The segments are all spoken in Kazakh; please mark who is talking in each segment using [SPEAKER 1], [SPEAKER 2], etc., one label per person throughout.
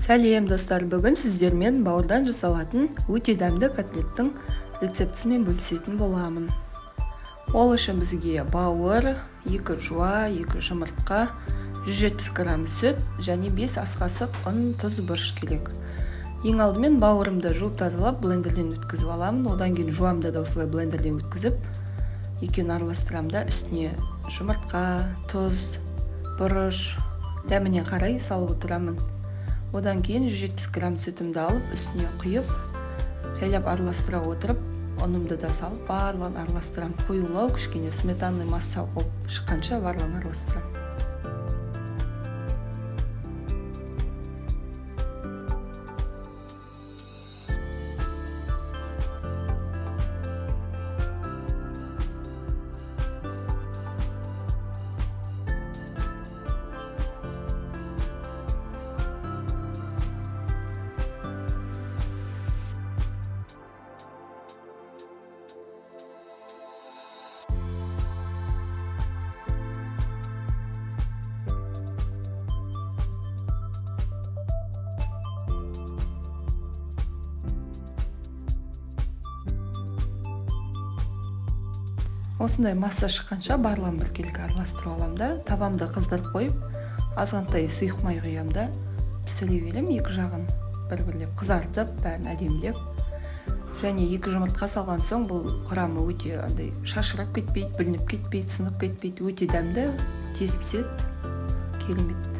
[SPEAKER 1] Сәлем, достар! Бүгін сіздермен бауырдан жасалатын өте дәмді котлеттің рецептісімен бөлісетін боламын. Ол үшін бізге бауыр, 2 жуа, 2 жұмыртқа, 170 грамм сүт және 5 ас қасық ұн, тұз, бұрыш керек. Ең алдымен бауырымды жуып тазалап блендерден өткізіп аламын. Одан кейін жуамды да осылай блендерден өткізіп, екеуін араластырамын да, үстіне жұмыртқа, тұз, бұрыш, дәміне қарай салып отырамын. Одан кейін 170 грамм сүтімді алып, үстіне құйып, жайлап араластыра отырып, ұнымды да салып, барлығын араластырамын. Қоюлау кішкене сметанный масса болып шыққанша барлығын араластырамын. Осындай масса шыққанша барлығын біркелкі араластырып аламын да, табамды қыздырып қойып, азғантай сұйық май құямын да, пісіре беремін екі жағын бір-бірлеп қызартып, бәрін әдемілеп. Және 2 жұмыртқа салған соң бұл құрамы өте андай шашырап кетпейді, бүлініп кетпейді, сынып кетпейді, өте дәмді, тез піседі, керемет.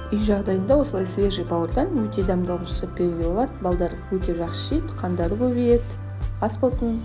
[SPEAKER 1] Үй жағдайында осылай свежий бауырдан өте дәмді қылып жасап беруге болады. Балдар өте жақсы жейді, қандары көбейеді. Ас болсын.